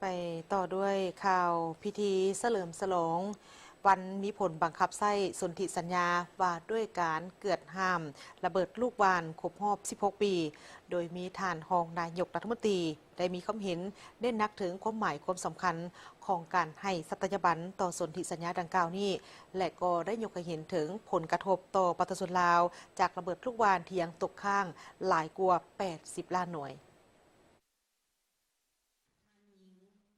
ໄປຕໍ່ດ້ວຍຂ່າວພິທີສະເຫຼີມສະຫຼອງວັນມີຜົນບັງຄັບໃຊ້ສົນທິສັນຍາວ່າດ້ວຍການເກືອດຫ້າມລະເບີດລູກຫວ່ານຄົບຮອບສິບຫົກປີ, ໂດຍມີທ່ານຮອງນາຍົກລັດຖະມົນຕີໄດ້ມີຄວາມເຫັນເນັ້ນໜັກເຖິງຄວາມໝາຍຄວາມສຳຄັນຂອງການໃຫ້ສັດຕະຍາບັນຕໍ່ສົນທິສັນຍາດັ່ງກ່າວນີ້ ແລະ ກໍໄດ້ຍົກໃຫ້ເຫັນເຖິງຜົນກະທົບຕໍ່ປະຊາຊົນລາວຈາກລະເບີດລູກຫວ່ານທີ່ຍັງຕົກຄ້າງຫຼາຍກວ່າແປດສິບລ້ານໜ່ວຍ.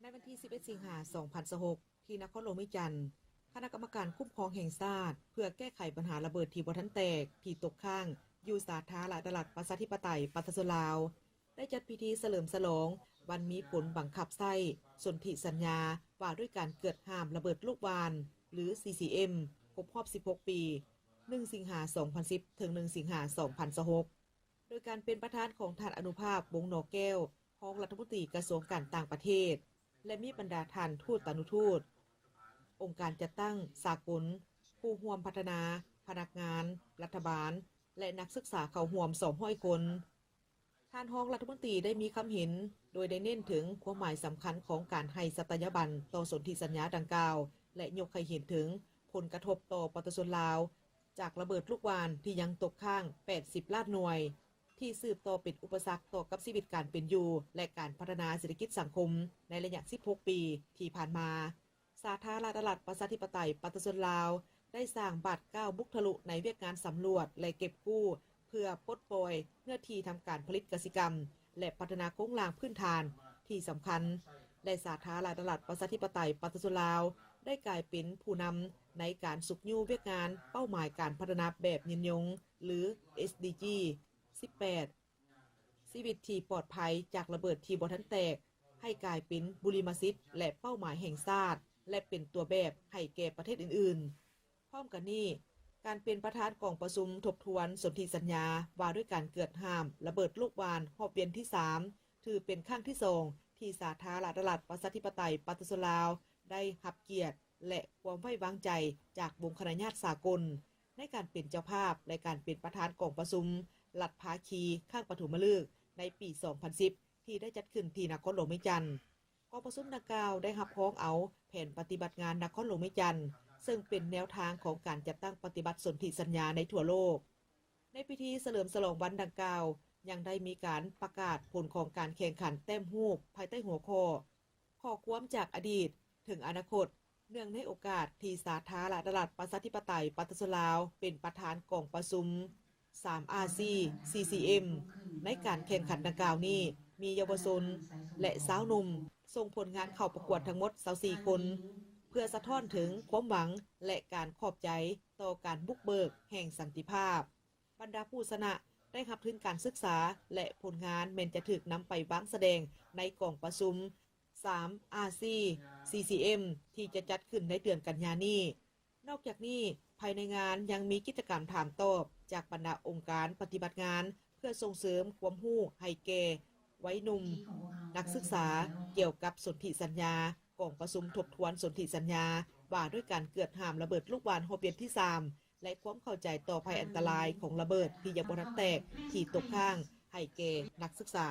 ໃນວັນທີສິບເອັດ ສິງຫາ ສອງພັນຊາວຫົກ ທີ່ນະຄອນຫຼວງວຽງຈັນ, ຄະນະກຳມະການຄຸ້ມຄອງແຫ່ງຊາດ ເພື່ອແກ້ໄຂບັນຫາລະເບີດທີ່ບໍ່ທັນແຕກ ທີ່ຕົກຄ້າງຢູ່ສາທາລະນະລັດ ປະຊາທິປະໄຕ ປະຊາຊົນລາວ ໄດ້ຈັດພິທີສະເຫຼີມສະຫຼອງວັນມີຜົນບັງຄັບໃຊ້ສົນທິສັນຍາວ່າດ້ວຍການເກືອດຫ້າມລະເບີດລູກຫວ່ານ ຫຼື ຊີຊີເອັມ ຄົບຮອບສິບຫົກປີ, ໜຶ່ງ ສິງຫາ ສອງພັນສິບ ເຖິງ ໜຶ່ງ ສິງຫາ ສອງພັນຊາວຫົກ ໂດຍການເປັນປະທານຂອງທ່ານ ອະນຸພາບ ວົງໜໍແກ້ວ ຮອງລັດຖະມົນຕີກະຊວງການຕ່າງປະເທດ ແລະ ມີບັນດາທ່ານທູຕານຸທູດ, ອົງການຈັດຕັ້ງສາກົນ, ຜູ້ຮ່ວມພັດທະນາ, ພະນັກງານລັດຖະບານ ແລະ ນັກສຶກສາເຂົ້າຮ່ວມສອງຮ້ອຍຄົນ. ທ່ານຮອງລັດຖະມົນຕີໄດ້ມີຄຳເຫັນ ໂດຍໄດ້ເນັ້ນເຖິງຄວາມໝາຍສຳຄັນຂອງການໃຫ້ສັດຕະຍາບັນຕໍ່ສົນທິສັນຍາດັ່ງກ່າວ ແລະ ຍົກໃຫ້ເຫັນເຖິງຜົນກະທົບຕໍ່ປະຊາຊົນລາວ ຈາກລະເບີດລູກຫວ່ານທີ່ຍັງຕົກຄ້າງແປດສິບລ້ານໜ່ວຍ ທີ່ສືບຕໍ່ເປັນອຸປະສັກຕໍ່ກັບຊີວິດການເປັນຢູ່ ແລະ ການພັດທະນາເສດຖະກິດສັງຄົມໃນໄລຍະສິບຫົກປີທີ່ຜ່ານມາ. ສາທາລະນະລັດ ປະຊາທິປະໄຕ ປະຊາຊົນລາວ ໄດ້ສ້າງບາດກ້າວບຸກທະລຸໃນວຽກງານສຳຫຼວດ ແລະ ເກັບກູ້ ເພື່ອປົດປ່ອຍເນື້ອທີ່ທຳການຜະລິດກະສິກຳ ແລະ ພັດທະນາໂຄງລ່າງພື້ນຖານທີ່ສຳຄັນ ແລະ ສາທາລະນະລັດ ປະຊາທິປະໄຕ ປະຊາຊົນລາວ ໄດ້ກາຍເປັນຜູ້ນຳໃນການຊຸກຍູ້ວຽກງານເປົ້າໝາຍການພັດທະນາແບບຍືນຍົງ ຫຼື ເອສດີຈີ ສິບແປດ ຊີວິດທີ່ປອດໄພຈາກລະເບີດທີ່ບໍ່ທັນແຕກ ໃຫ້ກາຍເປັນບຸລິມະສິດ ແລະ ເປົ້າໝາຍແຫ່ງຊາດ ແລະ ເປັນຕົວແບບໃຫ້ແກ່ປະເທດອື່ນໆ. ພ້ອມກັນນີ້, ການເປັນປະທານກອງປະຊຸມທົບທວນສົນທິສັນຍາວ່າດ້ວຍການເກືອດຫ້າມລະເບີດລູກຫວ່ານຮອບວຽນທີສາມ ຖືເປັນຄັ້ງທີສອງ ທີ່ສາທາລະນະລັດ ປະຊາທິປະໄຕ ປະຊາຊົນລາວ ໄດ້ຮັບກຽດ ແລະ ຄວາມໄວ້ວາງໃຈຈາກວົງຄະນະຍາດສາກົນ ໃນການເປັນເຈົ້າພາບ ແລະ ການເປັນປະທານກອງປະຊຸມລັດພາຄີຄັ້ງປະຖົມມະລຶກໃນປີສອງພັນສິບ ທີ່ໄດ້ຈັດຂຶ້ນທີ່ນະຄອນຫຼວງວຽງຈັນ. ກອງປະຊຸມດັ່ງກ່າວໄດ້ຮັບຮອງເອົາແຜນປະຕິບັດງານນະຄອນຫຼວງວຽງຈັນ ເຊິ່ງເປັນແນວທາງຂອງການຈັດຕັ້ງປະຕິບັດສົນທິສັນຍາໃນທົ່ວໂລກ. ໃນພິທີສະເຫຼີມສະຫຼອງວັນດັ່ງກ່າວ ຍັງໄດ້ມີການປະກາດຜົນຂອງການແຂ່ງຂັນແຕ້ມຮູບພາຍໃຕ້ຫົວຂໍ້ ຂໍ້ຄວາມຈາກອະດີດເຖິງອະນາຄົດ ເນື່ອງໃນໂອກາດທີ່ສາທາລະນະລັດ ປະຊາທິປະໄຕ ປະຊາຊົນລາວ ເປັນປະທານກອງປະຊຸມ ສາມ ອາຊີ ຊີຊີເອັມ ໃນການແຂ່ງຂັນດັ່ງກ່າວນີ້ ມີເຍົາວະຊົນ ແລະ ຊາວໜຸ່ມ ສົ່ງຜົນງານເຂົ້າປະກວດທັງໝົດຊາວສີ່ຄົນ ເພື່ອສະທ້ອນເຖິງຄວາມຫວັງ ແລະ ການຂອບໃຈຕໍ່ການບຸກເບີກແຫ່ງສັນຕິພາບ. ບັນດາຜູ້ຊະນະໄດ້ຮັບທຶນການສຶກສາ ແລະ ຜົນງານແມ່ນຈະຖືກນຳໄປວາງສະແດງໃນກອງປະຊຸມ ສາມ ອາຊີ ຊີຊີເອັມ ທີ່ຈະຈັດຂຶ້ນໃນເດືອນກັນຍານີ້. ນອກຈາກນີ້, ພາຍໃນງານຍັງມີກິດຈະກຳຖາມຕອບຈາກບັນດາອົງການປະຕິບັດງານ ເພື່ອສົ່ງເສີມຄວາມຮູ້ໃຫ້ແກ່ໄວໜຸ່ມນັກສຶກສາ ກ່ຽວກັບສົນທິສັນຍາ ກອງປະຊຸມທົບທວນສົນທິສັນຍາວ່າດ້ວຍການເກືອດຫ້າມລະເບີດລູກຫວ່ານຮອບວຽນທີສາມ ແລະ ຄວາມເຂົ້າໃຈຕໍ່ໄພອັນຕະລາຍຂອງລະເບີດທີ່ຍັງບໍ່ທັນແຕກທີ່ຕົກຄ້າງໃຫ້ແກ່ນັກສຶກສາ.